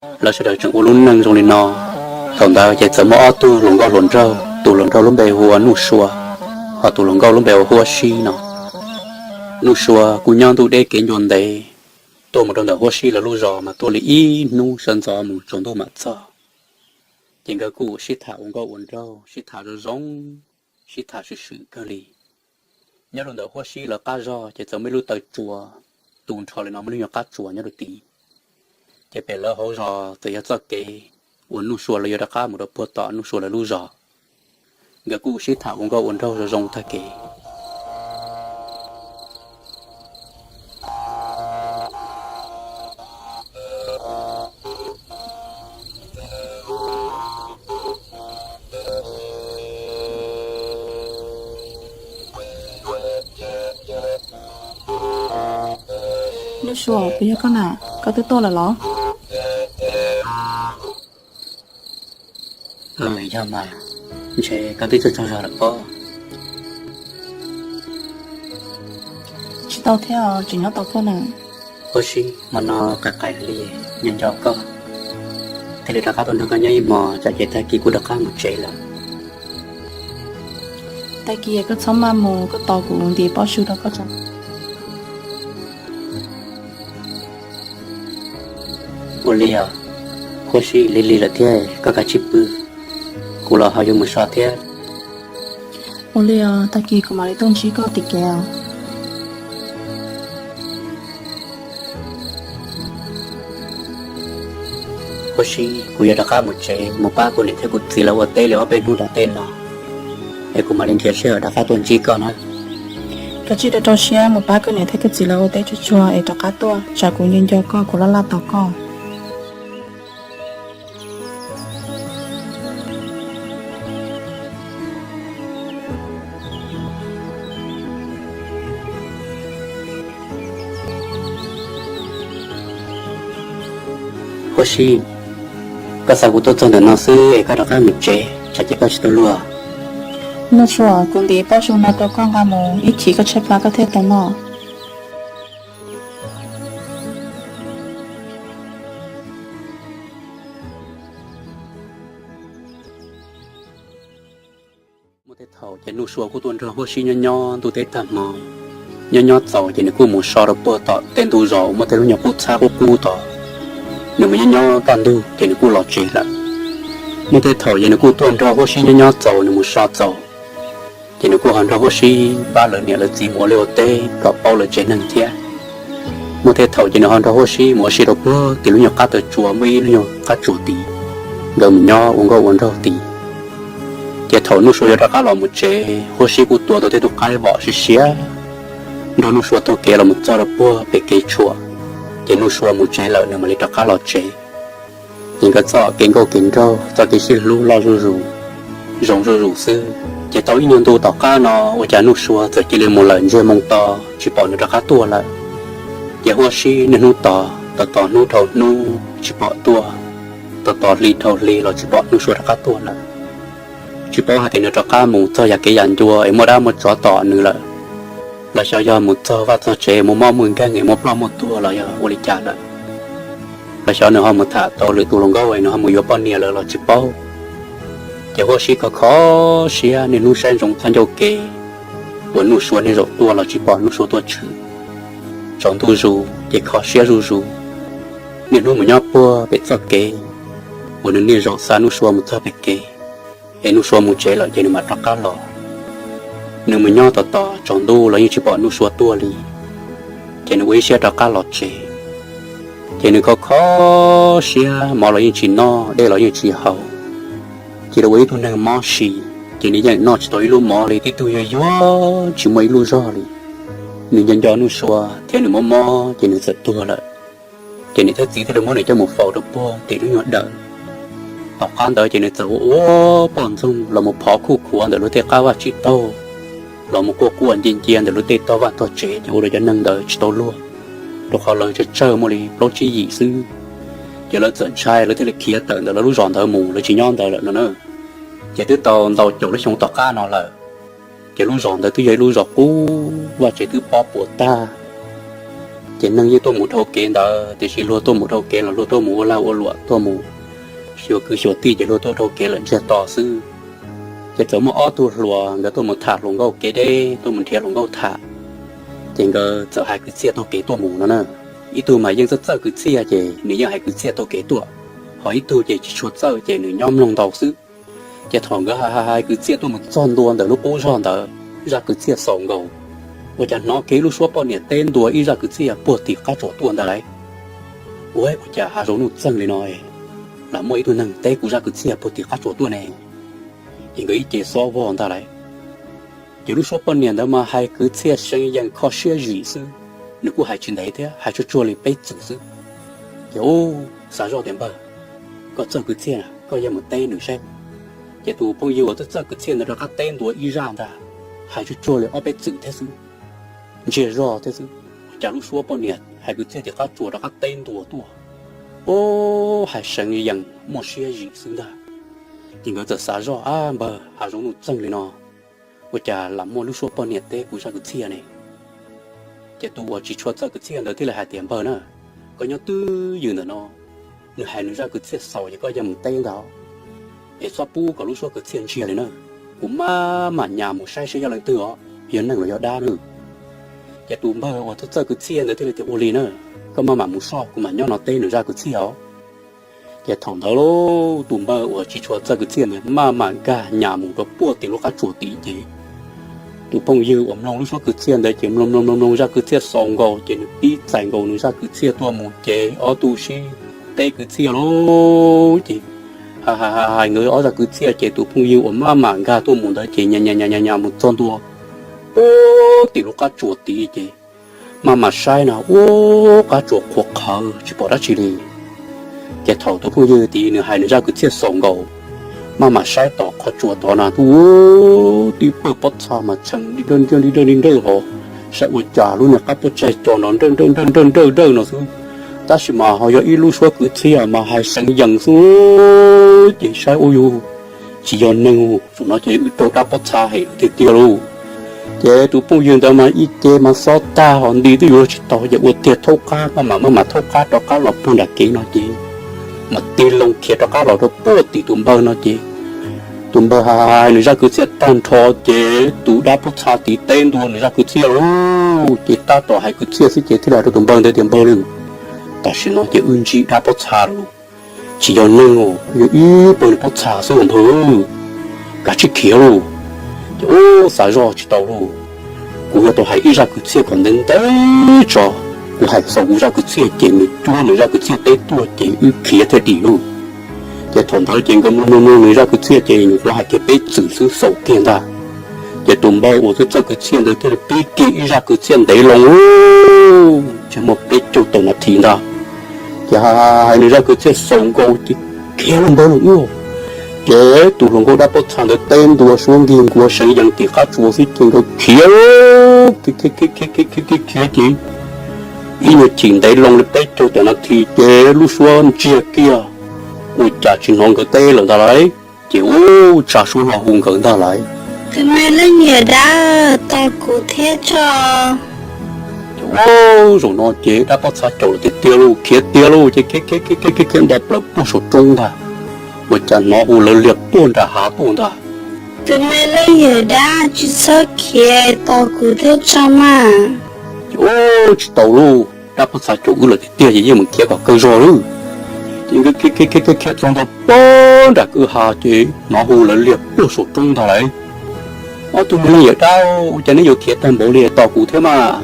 Lawv sawv daws tseem ua lub neej zoo li no. Thaum ntawd ces txawm muaj ob tug hluas nkauj hluas nraug, tus hluas nraug lub npe hu ua Nuj Sua, ho tus hluas nkauj lub npe hu ua Huab Sib no. Nuj Sua kuj nyob ntuj deb kev ncua ntev, tuaj mus rau ntawm Huab Sib lawv lub zos mas tuaj li ib hnub sawv ntxov mus tsaus ntuj mam txog. Ces nkawd kuj sib tham ua nkauj ua nraug, sib tham zoo zoo, sib tham swm swm kawg li. Nyob rau ntawm Huab Sib lawv qab zog ces txawm muaj ib lub taw tsua tu nrho li no, muaj lub nyuag qab tsua nyob rau tid. Ces pem lawv hauv zos txawm yog txoj kev uas Nuj Sua lawv yuav rov qab mus rau puag tom Nuj Sua lawv lub zos. Nkawd kuj sib tham ua nkauj ua nraug zoo zoo tag kev. Nuj Sua, puas yog koj na? Koj twb tuaj lawm los? Yog mas, ntshe koj twb tuaj tsaug zog lawm pob. Tsis tau thiab, tseem nyob tos koj na. Huab Sib, hmo no qais qais li, nco nco koj, thiaj li rov qab tuaj nrog koj nyob ib hmos, tsam ces tag kis kuv rov qab mus tsev lawm. Tag kis koj txhob maj mus, koj tos kuv ntim pob su rau koj tso. Ua li os, Huab Sib, lig lig lawm thiab, koj kav tsij pw, kuv los ho yuav mus so thiab. Ua li os, tag kis kuv mam li tuaj ntsib koj tim kev os. Huab Sib, kuv yuav rov qab mus tsev, mus pab kuv niam thiab kuv txiv lawv ua teb li ob peb hnub tom tej no, es kuv mam li nrhiav sij hawm rov qab tuaj ntsib koj na. Kav tsij rau rau siab mus pab koj niam thiab koj txiv lawv ua teb tsuag tsuag es rov qab tuaj, tsam kuv nco nco koj, kuv laj laj tos koj. Huab Sib, koj xa kuv tuaj txog ntawm no xwb es koj rov qab mus tsev, tsam ces koj tsis tau luag. Nuj Sua, kuv ntim pob su no rau koj nqa mus, ib chim koj tshaib plab koj thiaj tau noj. Muaj tej thaum ces Nuj Sua kuj tuaj nrog Huab Sib nyob nyob ntuj teb tag hmo. Nyob nyob txaus ces nws kuj mus so rau puag tom tej ntug zos uas muaj tej lub nyuag qub txhab qub qub tod. Nws mus nyob nyob kaj ntug ces nws kuj los tsev lawm. Muaj tej thaum ces nws kuj tuaj nrog Huab Sib nyob nyob txaus, nws mus so txaus, ces nws kuj ho nrog Huab Sib pab lawv niam lawv txiv mus ua liaj ua teb kom paub lawv tsev neeg thiab. Muaj tej thaum ces nws ho nrog Huab Sib mus ua si rau puag tim lub nyuag qab taw tsua, muaj ib lub nyuag qab tsua tid, nkawd mus nyob ua nkauj ua nraug tid. Ces thaum Nuj Sua yuav rov qab los mus tsev, Huab Sib kuj tuav tau tej tug qaib vom siav siav nrog Nuj Sua taug kev los mus txog rau puag pem kev tshuam. Ces Nuj Sua mus tsev lawm, nws mam li rov qab los tsev. Ces nkawd txoj kev nkauj kev nraug, txoj kev sib hlub loj zuj zus, zoo zuj zus xwb. Ces tau ib nyuag ntu tom qab no ua cas Nuj Sua txawm cia li mus lawm ntsiag moo to, tsis pom nws rov qab tuaj lawm. Ces Huab Sib niaj hnub tos, tos tos hnub dhau hnub tsis pom tuaj, tos tos hli dhau hli los tsis pom Nuj Sua rov qab tuaj lawm. Tsis paub hais tias nws rov qab mus txog yam kev yam ncua es muaj dab muaj tsov tom nws lawm, los xyov yog mus txog vaj txog tsev mus mob muaj nkeeg es muaj ploj muaj tuag los yog ua li cas lawm, los xyov nws ho mus tham tau lwm tus hluas nkauj es nws ho mus yuav poj niam lawm los tsis paub. Ces Huab Sib kho kho siab niaj hnub saib ntsoov txoj ncauj kev uas Nuj Sua niaj zaum tuaj los tsis pom Nuj Sua tuaj tshwm. Tsaus ntuj zus ces kho siab zuj zus, niaj hnub mus nyob puag pem txoj kev uas nws niaj zaum xa Nuj Sua mus txog pem kev, es Nuj Sua mus tsev lawm ces nws mam rov qab los. Nws mus nyob tos tos tsaus ntuj los yeej tsis pom Nuj Sua tuaj li, ces nws ua ib siab rov qab los tsev. Ces nws kho kho siab, mov los yeej tsis noj, dej los yeej tsis haus, cia li ua ib tug neeg mob si. Ces nws yeej noj tsis tau ib lub mov li, tib tug yuag yuag tsis muaj ib lub zog li. Nws nco nco Nuj Sua thiab nws mob mob ces nws txawm tuag lawm. Ces niam thiab txiv thiaj li muab nws coj mus faus rau puag tim lub nyuag dawm. Tom qab ntawd ces nws txawm ua ua poj ntxoog los mus phov khuj khuav ntawm luag tej qab vaj tsib taug, los mus quaj quaj ncia ncia ntawm luag tej tog vaj tog tsev, ces ua rau cov neeg ntawd tsis tau luag, rau qhov lawv tsawg tsawg muaj li plaub tsib yim xwb. Ces lawv txawm ntshai, lawv thiaj li khiav tawm ntawm lawv lub zos ntawd mus, lawv tsis nyob ntawd lawm no na. Ces twb tau ntau caum lub xyoo tom qab no lawm, ces lub zos ntawd twb yog ib lub zos qub, vaj tsev twb pob puas tag. Ces neeg yeej tuaj mus dhau kev ntawd, tiam sis luag tuaj mus dhau kev los luag tuaj mus ua lag ua luam, tuaj mus xyuas kwv xyuas tij ces luag tuaj dhau kev lawm ntsiag to xwb. Ces txawm muaj ob tug hluas nkawd tuaj mus tham hluas nkauj kev deb, tuaj mus nrhiav hluas nkauj tham. Ces nkawd txawm hais kwv txhiaj taug kev tuaj mus no na. Ib tug mas yeej txawj txawj kwv txhiaj ces nws yeej hais kwv txhiaj taug kev tuaj, ho ib tug ces tsis tshua txawj ces nws nyob mloog ntau xwb. Ces thaum nkawd hais hais kwv txhiaj tuaj mus txog ntua ntawm lub qub zog ntawd, zaj kwv txhiaj xaus nkaus, ua cas hnov kiag ib lub suab poj niam teb ntua ib zaj kwv txhiaj puag tim qab tsuas tuaj ntag lauj. Ua, ua cas hav zoov nuj txeeg li no, lam muaj ib tug neeg teb kuv zaj kwv txhiaj puag tim qab tsuas tuaj ne? Ces nkawd ib ce xob vog ntag lauj. Ces lub suab poj niam ntawd mas hais kwv txhiaj seev yees kho siab zim xwb, nws kuj hais tsis ntev thiab, hais tsuag tsuag li peb txwm xwb. Ces ub, xav zoj tias npawg, koj txawj kwv txhiaj na, koj yuav mus teb nws saib. Ces tus phooj ywg uas txawj txawj kwv txhiaj ntawd rov qab teb ntua ib zaj ntag, hais tsuag tsuag li ob peb txwm thiab xwb, ntsiag zog thiab xwb. Cas lub suab poj niam hais kwv txhiaj tim qab tsuas rov qab teb ntua tuaj, ub, hais seev yees muaj siab zim xwb ntag. Ces nkawd txawm xav zoj, ab npawg, hav zoov nuj txeeg li no, ua cas lam muaj lub suab poj niam teb kuv zaj kwv txhiaj ne? Ces tus uas tsis tshua txawj kwv txhiaj ntawd thiaj li hais tias npawg na, koj nyob twj ywm ntawm no, nws hais nws zaj kwv txhiaj xaus ces koj yuav mus teb ntag, es txhob pub kom lub suab kwv txhiaj ntsiag li na. Kuv maj mam nyas mus saib saib yog leej twg os, yog neeg los yog dab na. Ces tus npawg uas txawj txawj kwv txhiaj ntawd thiaj li tias ua li na, koj maj mam mus soj, kuv mam nyob no teb nws zaj kwv txhiaj os. Ces thaum ntawd lauj, tus npawg uas tsis tshua txawj kwv txhiaj ntawd maj mam nkag nyas mus rau puag tim lub qab tsuas tid ces tus phooj ywg uas mloog lub suab kwv txhiaj ntawd ces mloog mloog mloog mloog zaj kwv txhiaj xaus nkaus ces nws pib txais nkaus nws zaj kwv txhiaj tuaj mus ces ob tug sib teb kwv txhiaj lauj. Ces hais hais hais nkawd ob zaj kwv txhiaj ces tus phooj ywg uas maj mam nkag tuaj mus ntawd ces nyas nyas nyas nyas mus txog ntua puag tim lub qab tsuas tid ces maj mam saib na, ub, qab tsuas qhuav qhawv tsis pom dab tsi li. Ces thaum tus phooj ywg tid nws hais nws zaj kwv txhiaj xaus nkaus, maj mam saib tom qhov tsuas tod na, ub, tib pawg pob txha mas tshee li dawj li dawj li dawj hos, saib ua cas lub niag qab pob tsaig cos no nrawj nrawj nrawj nrawj nrawj no xwb, tab sis mas ho yog ib lub suab kwv txhiaj mas hais seev yees xwb. Ces saib ua yus tsis yog neeg, zaum no ces wb raug dab pob txha hem tiag tiag lauj. Ces tus phooj ywg ntawd mas ib ce mas xob tag hos nti twb yuav luag tsis tau ces ua tiag thaub qab, maj mam maj mam thaub qab rov qab los puag nram kev no ces mas tig loo khiav rov qab los rau puag tim tus npawg no ces tus npawg hais nws zaj kwv txhiaj tag nrho ces tus dab pob txha tid teb ntua nws zaj kwv txhiaj lauj. Ces tab tom hais kwv txhiaj xwb ces thiaj li hais rau tus npawg ntawd tias npawg lauj, tam sim no ces wb ntsib dab pob txha lawm, tsis yog neeg, yog ib pawg niag pob txha xwb npawg, kav tsij khiav lauj. Ces ub, xav zoj tsis tau lauj, kuv yuav tau hais ib zaj kwv txhiaj kom ntev ntev tso, kuv hais xaus kuv zaj kwv txhiaj ces nws cuab nws zaj kwv txhiaj teb tuaj ces wb khiav thiaj dim lauj. Ces thaum ntawd ces nkawd mloog mloog nws zaj kwv txhiaj ces nws kuj hais kiag peb txwm xwb xaus kiag ntag. Ces tus npawg uas txawj txawj kwv txhiaj ntawd thiaj li pib kiag ib zaj kwv txhiaj ntev loo lauj, tsis muaj peb caug tawm nas this ntag. Ces hais nws zaj kwv txhiaj xaus nkaus ces khiav lauj npawg lauj. Ces tus hluas nkauj dab pob txha ntawd teb ntua suab nkig nkuav seev yees tim qab tsuas xwb ces nkawd khiav lauj, khiav khiav khiav khiav khiav khiav khiav ces ib nyuag chim ntev loo li peb caug tawm nas this ces lub suab ntsiag kiag, ua cas tsis hnov nkawd teb lawm ntag lauj. Ces ub, tsa suab los hu nkawd ntag lauj. Tus me leej niam dab, tos kuv thiab tso. Ces ub, zaum no ces dab pob txha caum lawm tiag tiag lauj, khiav tiag lauj, ces khiav khiav khiav khiav khiav nto plaws puag saum roob ntag, ua cas hnov hu lawv liag puag nram hav tuaj ntag. Tus me leej niam dab, tsis txhob khiav, tos kuv thiab tso mas. Ces ub, tsis tau lauj, dab pob txha caum wb lawm tiag tiag ces yeej mus khiav kom kawg zog lauj. Ces nkawd khiav khiav khiav khiav txog ntua puag nram kwj ha ces hnov hu lawv liag puag saum roob ntag lauj. Ob tug me leej niam dab, ua cas neb yuav khiav tag npaum li, tos kuv thiab mas.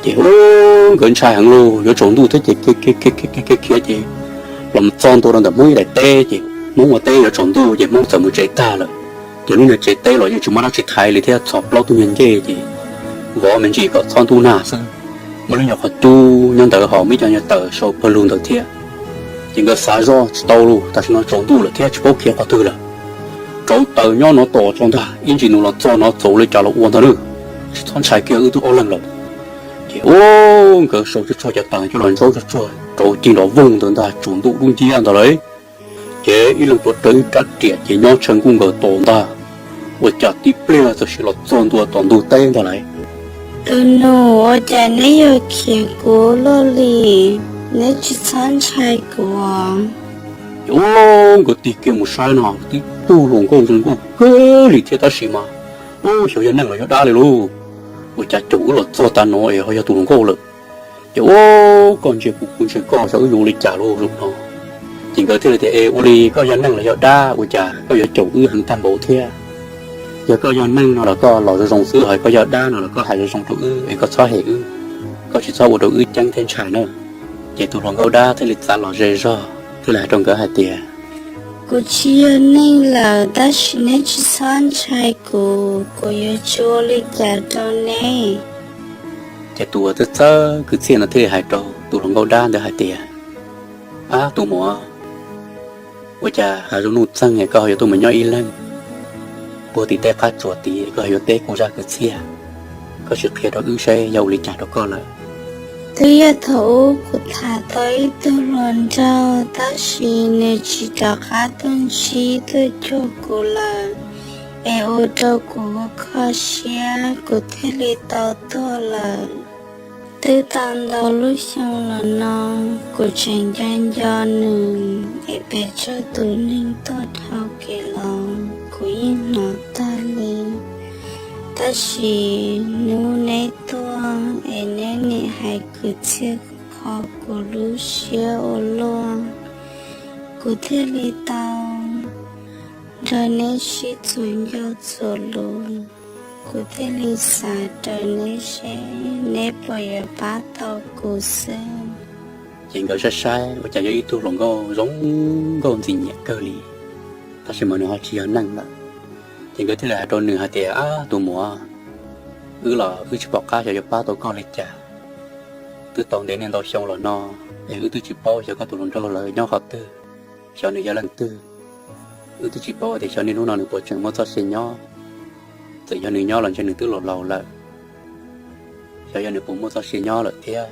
Ces ub, nkawd ntshai heev lauj, yuav tsaus ntuj thiab ces khiav khiav khiav khiav khiav khiav ces los txog ntua rau ntawm Hmoob ib daim teb ces Hmoob ua teb yuav tsaus ntuj ces Hmoob txawm mus tsev tag lawm. Ces lub niag tsev teb los yeej tsis muaj dab tsi thaiv li thiab, txhos plaub tug nyuag ncej ces vov me ntsis kom txhob ntub nag xwb. Muaj lub nyuag qhov cub nyob ntawd hos muaj ib co nyuag taws sau pawg lug ntawd thiab. Ces nkawd xav zoj tsis tau lauj, tam sim no tsaus ntuj lawm thiab tsis paub khiav qhov twg lawm. Rauv taws nyob no tos tso ntag, ib ntsis nws los txog no txaus li cas los ua ntag nawb, tsis txhob ntshai kiag wb twb ob leeg lawm. Ces ub, nkawd sau tsuag tsuag cov taws coj los ntsaub tsuag tsuag rau cig nrov voog ntawd ntag, tsaus ntuj dub nciab ntag lauj. Ces ib leeg tuav rawv ib rab riam ces nyob tshaw nkuj nkawm tos ntag. Ua cas tib pliag txawm sim los txog ntua tom ntug teb ntag lauj. Tus nus, ua cas neb yuav khiav kuv luaj li? Neb tsis txhob ntshai kuv. Ces nkawd tig kiag mus saib no, tib tug hluas nkauj zoo nkauj kawg li thiab, tab sis mas, ub, xyov yog neeg los yog dab li lauj. Ua cas caum wb los txog tav no es ho yog tus hluas nkauj lawm. Ces, ub, koj ntsia kuv, kuv ntsia koj, xyov wb yuav ua li cas lauj zaum no. Ces nkawd thiaj li tias, es ua li koj yog neeg los yog dab, ua cas koj yuav caum wb heev tag npaum thiab? Yog koj yog neeg no los koj los zoo zoo xwb, ho koj yog dab no los koj hais zoo zoo rau wb es koj txhob hem wb, koj tsis txhob ua rau wb ceeb thiab ntshai na. Ces tus hluas nkauj dab thiaj li txav los ze zog thiaj li hais rau nkawd hais tias, kuv tsis yog neeg lawm, tab sis neb tsis txhob ntshai kuv, kuv yuav tsis ua li cas rau neb. Ces tus uas txawj txawj kwv txhiaj no thiaj li hais rau tus hluas nkauj dab ntawd hais tias, ab tus muam, ua cas hav zoov nuj txeeg es koj ho yuav tuaj mus nyob ib leeg puag tim tej qab tsuas tid, koj ho yuav teb kuv zaj kwv txhiaj, koj sim qhia rau wb seb yog ua li cas rau koj lawm. Twb yog thaum ub kuv tham tau ib tug hluas nraug, tab sis nws tsis rov qab tuaj ntsib tuaj cuag kuv lawm, es ua rau kuv kho siab, kuv thiaj li tau tuag lawm. Twb tau ntau lub xyoo los no, kuv tseem nco nco nws, es pes tsawg tus neeg tuaj dhau kev los kuv yeej hnov tag li. Tab sis hnub neb tuaj es neb nim hais kwv txhiaj kho kuv lub siab ua luaj, kuv thiaj li tau nrog neb sib txuas ncauj txuas lus, kuv thiaj li xav raws neb seb neb puas yuav pab tau kuv xwb. Ces nkawd saib saib ua cas yog ib tug hluas nkauj zoo nkauj ntxim nyiam kawg li, tab sis mas nws ho tsis yog neeg lawm. Ces nkawd thiaj li hais rau nws hais tias, ab tus muam, wb los wb tsis pom qab xyov yuav pab tau koj li cas. Twb tau ntev niaj ntau xyoo los no, es wb twb tsis paub xyov koj tus hluas nraug lawv nyob qhov twg, xyov nws yog leej twg. Wb twb tsis paub tias xyov niaj hnub no nws puas tseem muaj txoj sia nyob. Txawm yog nws nyob los ntshe nws twb laus laus lawm, xyov yog nws puas muaj txoj sia nyob lawm thiab.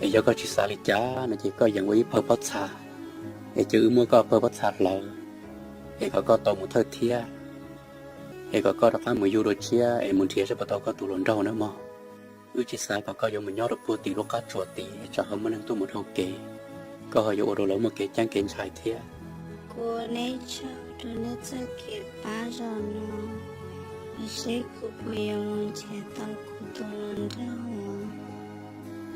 Es yog koj tsis xav li cas no ces koj yeem ua ib pawg pob txha, es cia wb muab koj pawg pob txha hlawv, es kom koj tau mus thawj thiab, es kom koj rov qab mus yug dua tshiab es mus nrhiav seb puas tau koj tus hluas nraug nawb mog. Wb tsis xav kom koj yuav mus nyob rau puag tim lub qab tsuas tid tsam ho muaj neeg tuaj mus dhau kev, koj ho yuav ua rau lawv muaj kev ceeb kev ntshai thiab. Kuv ua neb tsaug rau neb txoj kev pab zaum no, seb kuv puas yuav mus nrhiav tau kuv tus hluas nraug.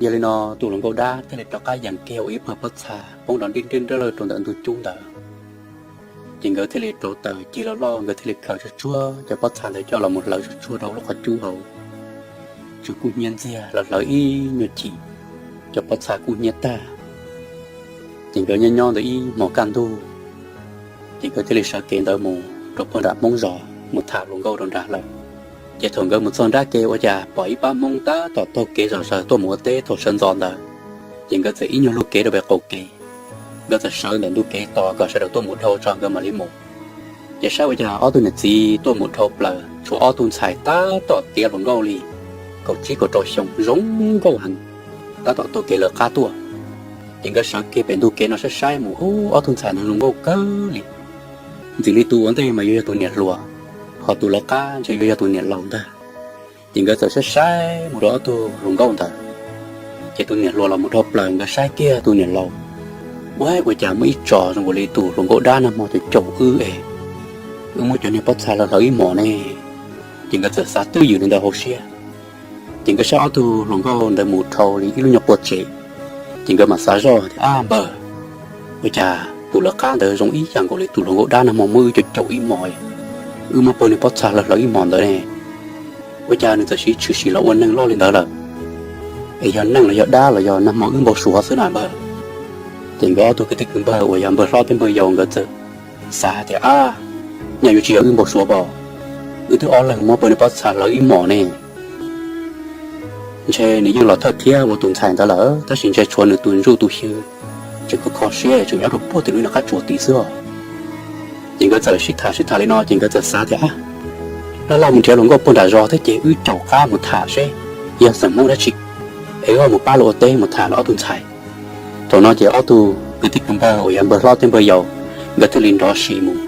Yog li no tus hluas nkauj dab thiaj li rov qab yeem kiag ua ib pawg pob txha poob nrov nrib nrib nrab lawj rau ntawm ntug cub ntawd. Ces nkawd thiaj li rauv taws ci loj loj, nkawd thiaj li khaws tsuag tsuag cov pob txha ntawd coj los mus hlawv tsuag tsuag rau lub qhov cub hauv, tsuas kub hnyiab ntxiag, los hlawv ib nyuag chim, cov pob txha kub hnyiab tag. Ces nkawd nyob nyob ntawd ib hmos kaj ntug, ces nkawd thiaj li sawv kev ntawd mus rau puag nram Hmoob zos mus tham hluas nkauj rau nram lawm. Ces thaum nkawd mus txog nrab ke ua cas pom ib pab Hmoob tab tom taug kev zom zaws tuaj mus ua teb thaum sawv ntxov ntawd. Ces nkawd txawm ib nyuag luj kev rau pem qaum kev, nkawd txawm sawv ntawm ntug kev tos kom sawv daws tuaj mus dhau tso nkawd mam li mus. Ces saib ua cas ob tug niam txiv tuaj mus dhau plaws, tshuav ob tug ntxhais tab tom tiav hluas nkauj li, kaum tsib kaum rau xyoo zoo nkauj heev, tab tom taug kev lawv qab tuaj. Ces nkawd sawv kiag pem ntug kev no saib saib mus, ub, ob tug ntxhais no zoo nkauj kawg li. Ntxim li tus ua ntej mas yuav yog tus niam hluas, ho tus lawv qab ntshe yuav yog tus niam laus ntag. Ces nkawd txawm saib saib mus rau ob tug hluas nkauj ntawd. Ces tus niam hluas los mus dhau plaws, nkawd saib kiag tus niam laus, ua, ua cas muaj ib tsos zoo nkaus li tus hluas nkauj dab nag hmo caum caum wb es, wb muab cov niag pob txha hlawv hlawv ib hmos ne. Ces nkawd txawm xav twj ywm li ntawd hauv siab. Ces nkawd saib ob tug hluas nkauj ntawd mus dhau li ib lub nyuag qua tsev. Ces nkawd mam xav zoj tias, ab npawg, ua cas tus lawv qab ntawd zoo ib yam nkaus li tus hluas nkauj dab nag hmo muab wb caum caum ib hmos, wb muab pawg niag pob txha hlawv hlawv ib hmos ntawd ne. Ua cas nws txawm siv tshwm sim los ua neeg loj li ntawd lawm? Es yog neeg los yog dab los yog nag hmo wb npau suav xwb na npawg? Ces nkawd ob tug kwv tij kwv npawg uas yog npawg hlob thiab npawg yau nkawd txawm xav hais tias, ab, nyaj yuav tsis yog wb npau suav pom, wb twb ob leeg muab pawg niag pob txha hlawv ib hmos ne. Ntshe nws yeej los thawj thiab ua tus ntxhais ntawd lawm, tab sis ntshe tshuav nws tus ntsuj tus xyw tseem kho kho siab tseem nyob rau puag tim lub niag qab tsuas tid xwb os. Ces nkawd txawm sib tham sib tham li no ces nkawd txawm xav tias, ab, laj laj mus nrhiav hluas nkauj puag nram zos thiab ces wb caum qab mus tham seb yog xeem Hmoob dab tsi, es wb ho mus pab lawv ua teb mus tham lawv ob tug ntxhais. Thaum no ces ob tug kwv tij kwv npawg uas yog npawg hlob thiab npawg yau, nkawd thiaj li nrov si mus.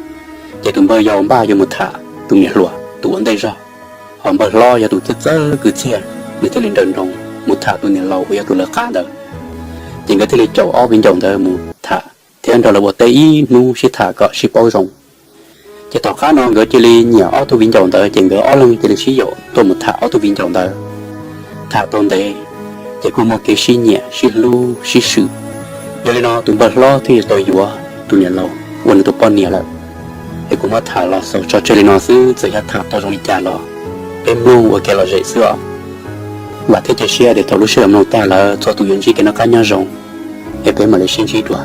Ces tus npawg yau npaj yuav mus tham tus niam hluas tus ua ntej zog, Ho npawg hlob yog tus txawj txawj kws txiaj, nws thiaj li nrawm nroos mus tham tus niam laus uas yog tus lawv qab ntawd. Ces nkawd thiaj li caum ob viv ncaus ntawd mus tham thiab nrog lawv ua teb ib hnub sib tham kom sib paub zoo. Ces tom qab no nkawd cia li nyiam ob tug viv ncaus ntawd, ces nkawd ob leeg cia li sib yaum tuaj mus tham ob tug viv ncaus ntawd. Tham tau ntev, ces kuj muaj kev sib nyiam sib hlub sib swm. Yog li no tus npawg hlob thiaj li tau yuav tus niam laus ua nws tus poj niam lawm. Es kuv muab tham los xaus tso tseg li no xwb, txawm yog tham tau zoo li cas los peb mloog ua kev lom zem xwb os. Vam thiab cia siab tias thaum lub sij hawm mloog tag lawm txhua tus yuav ntsib kev noj qab nyob zoo, es peb mam li sib ntsib dua.